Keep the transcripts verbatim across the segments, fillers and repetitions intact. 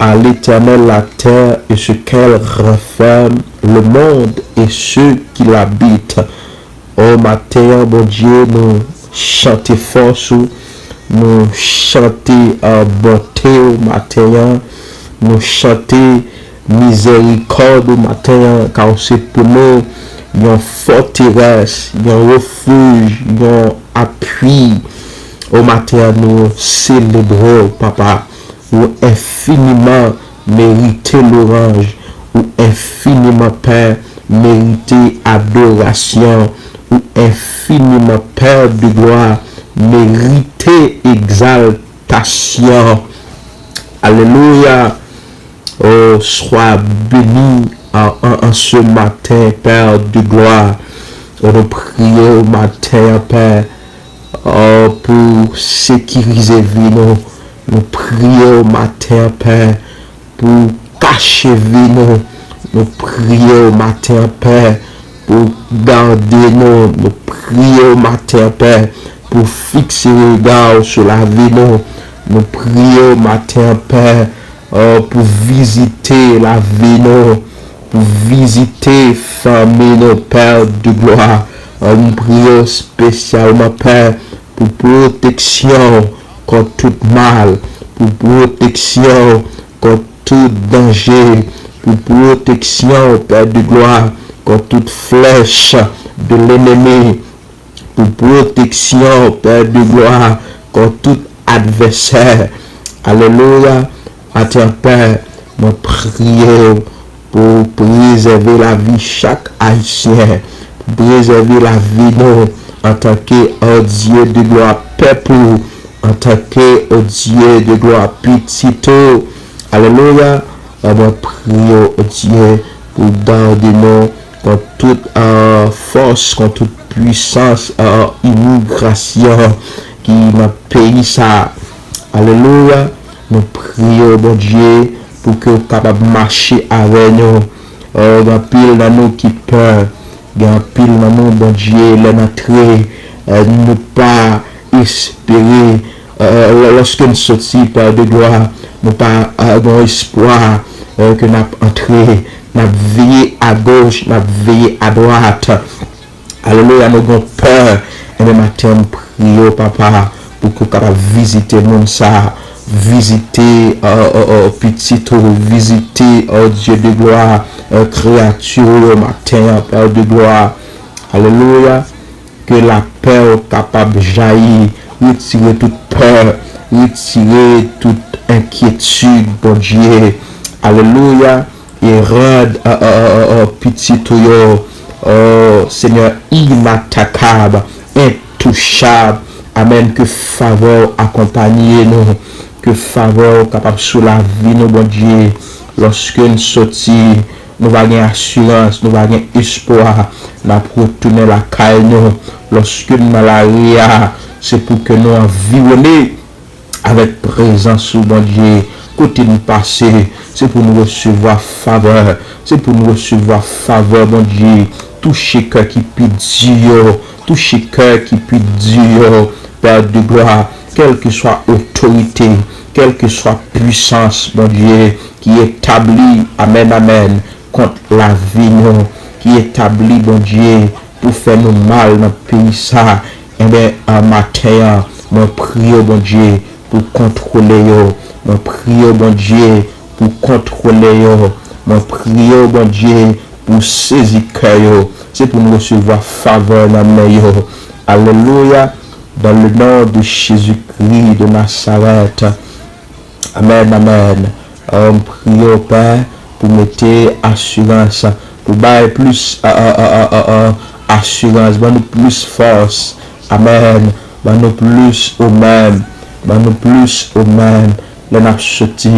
à l'Éternel la terre et ce qu'elle renferme, le monde et ceux qui l'habitent. O maten an, Bondye, nou chante fòs ou, nou chante, uh, bonte ou maten an, nou chante mizèrikòd ou maten an, ka ou se pou nou yon fòterès, yon refij, yon apui. O maten an, nou selebre w, papa. Ou enfiniman merite lwanj. Ou enfiniman, Pè, merite adorasyon. Ou enfiniman, Pè de glwa, merite egzaltasyon. Alelouya. Oh, sois béni en, en, en ce matin, Père de gloire. Oh, nou priye w maten an, Pè, oh, pou sekirize vi nou. Nou priye w maten an, Pè, pou kache vi nou. Nou priye w maten an, Pè, pou gade nou. Nou priye w maten an, Pè, pou fikse rega w sou lavi nou. Nou priye w maten an, Pè, oh, pou vizite lavi nou, pou vizite fanmi nou, Pè de glwa. Oh, m priye w espesyalman, Pè, pou pwoteksyon kont tout mal, pou pwoteksyon kont tout danje, pou pwoteksyon, Pè de glwa, kont tout flèch de lennemi, pou pwoteksyon, Pè de glwa, kont tout advèsè. Alelouya. Maten an, Pè, mwen priye w pou prezève lavi chak Ayisyen, pou prezève lavi nou antanke, o Dye de glwa, pèp ou, antanke, o Dye de glwa, pitit ou. Alelouya. Mwen priye w, o Dye, pou gade nou kont tout, euh, fòs, kont tout pwisans, euh, imigrasyon ki nan peyi sa. Alelouya. Nou priye w, Bondye, pou ke w kapab mache avè nou. Oh, gen anpil nan nou ki pè. Gen anpil nan nou, Bondye, lè n antre, euh, nou pa espere. Euh, lè, lòske n soti, Pè de glwa, nou pa, euh, gen espwa, euh, ke n ap antre. N ap veye agoch, n ap veye adwat. Alelouya, nou gen pè. Enben, maten an, m priye w, papa, pou ke w kapab vizite moun sa a. Vizite, euh, euh, euh, pitit ou, vizite, oh Dye de glwa, euh, kreyati w yo maten an, Pè de glwa. Alelouya. Ke lapè w kapab jayi, retire tout pè, retire tout enkyetid, Bondye. Alelouya. E rann, euh, euh, euh, euh, pitit ou yo, oh, Senyè, inatakab, entouchab. Amèn. Ke favè w akonpaye nou. Ke favè w kapab sou lavi nou, Bondye. Lòske n soti, nou va gen asirans, nou va gen espwa. N ap retounen lakay nou. Lòske n nan lari a, se pou ke nou anviwone avèk prezans ou, Bondye. Kote n pase, se pou nou resevwa favè. Se pou nou resevwa favè, Bondye. Touche kè ki pi di yo. Touche kè ki pi di yo. Pè de glwa, kèlkeswa otorite, kèlkeswa pwisans, Bondye, ki etabli, amèn, amèn, kont lavi nou, ki etabli, Bondye, pou fè nou mal nan peyi sa, enben, an maten an, mwen priye w, Bondye, pou kontwole yo. Mwen priye w, Bondye, pou kontwole yo. Mwen priye w, Bondye, pou sezi kè yo. Se pou nou resevwa favè nan men yo. Alelouya. Dans le nom de Jésus-Christ de Nazareth. Amèn, amèn. Euh, m priye w, Pè, pou mete asirans, pou bay plis, euh, euh, euh, euh, euh, euh, asirans, ban nou plis fòs. Amèn. Ban nou plis ou menm. Ban nou plis ou menm. Lè n ap soti,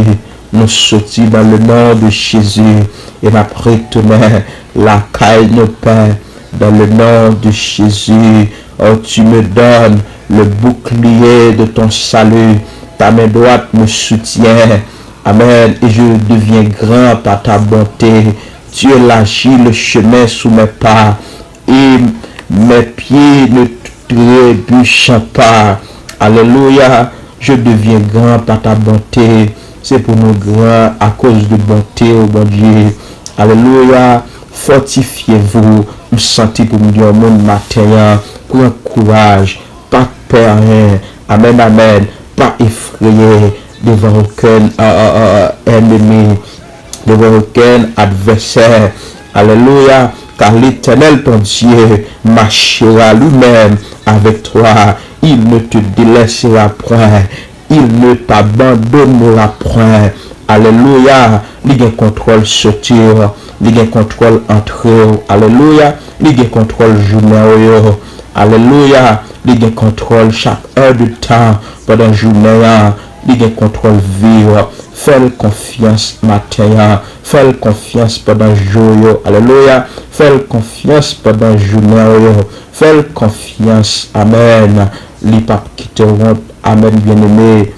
nou soti dans le nom de Jésus. E n ap retounen lakay nou, Pè, dans le nom de Jésus. Oh, tu me donnes le bouclier de ton salut. Ta main droite me soutient. Amen. Et je deviens grand par ta bonté. Tu élargis le chemin sous mes pas. Et mes pieds ne trébuchent pas. Alléluia. Je deviens grand par ta bonté. Se pou nou gran akoz de bonte w, Bondye. Alelouya. Fortifiez-vous. M santi pou m di yon moun maten an, pran kouraj, pa pè anyen. Amèn, amèn. Pa efreye devan okenn, euh, euh, euh, ennemi, devan okenn advèsè. Alelouya. Car l'Éternel ton Dieu marchera lui-même avec toi. Il ne te délaissera point. Il ne t'abandonnera point. Alelouya. Li gen kontwòl soti w. Li gen kontwòl antre w. Alelouya. Li gen kontwòl jounen w yo. Alelouya. Li gen kontwòl chak è de tan pandan jounen an. Li gen kontwòl vi w. Fè l konfyans maten an. Fè l konfyans pandan jou yo. Alelouya. Fè l konfyans pandan jounen w yo. Fè l konfyans. Amèn. Li p ap kite w wont. Amèn, byeneme.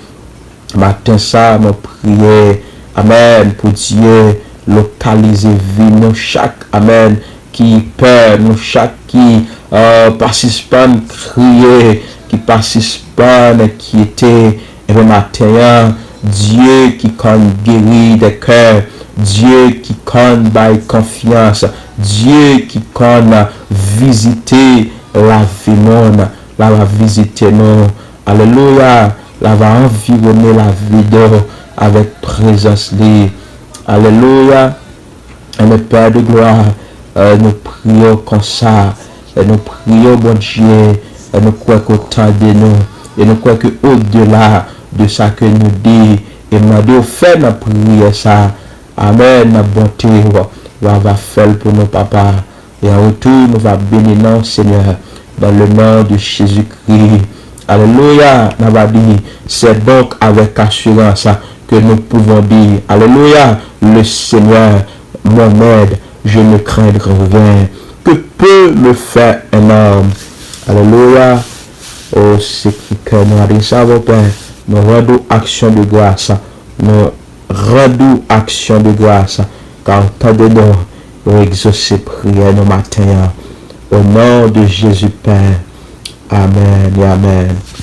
Maten sa a, nou priye, amèn, pou Dye lokalize vi nou chak, amèn, ki pè, nou chak ki, euh, pa sispann kriye, ki pa sispann enkyete. Ebyen, maten an, Dye ki konn geri de kè, Dye ki konn bay konfyans, Dye ki konn vizite lavi moun, l ap vizite nou. Alelouya. L ap anviwone lavi nou avèk prezans li. Alelouya. Enben, Pè de glwa, euh, nou priye w konsa. Euh, nou priye w, Bondye. Euh, nou kwè ke w tande nou. E nou kwè ke odela de sa ke nou di e mande w fè nan priyè sa, amèn, nan bonte w, w a va fè l pou nou, Papa. Et en retour, nous va bénir non, Seigneur, dans le nom de Jésus-Christ. Alelouya. N ap di, c'est donc avec assurance que nous pouvons dire, alelouya, le Seigneur, mon aide, je ne craindrai rien. Que peut me faire un homme? Alelouya. O, se ki kè nou adrese avè w, Pè. Nou rann ou aksyon de gras. Nou rann ou aksyon de gras. Ka w tande nou, ou egzose priyè nou maten an. O non de Jezi, Pè. Amèn e amèn.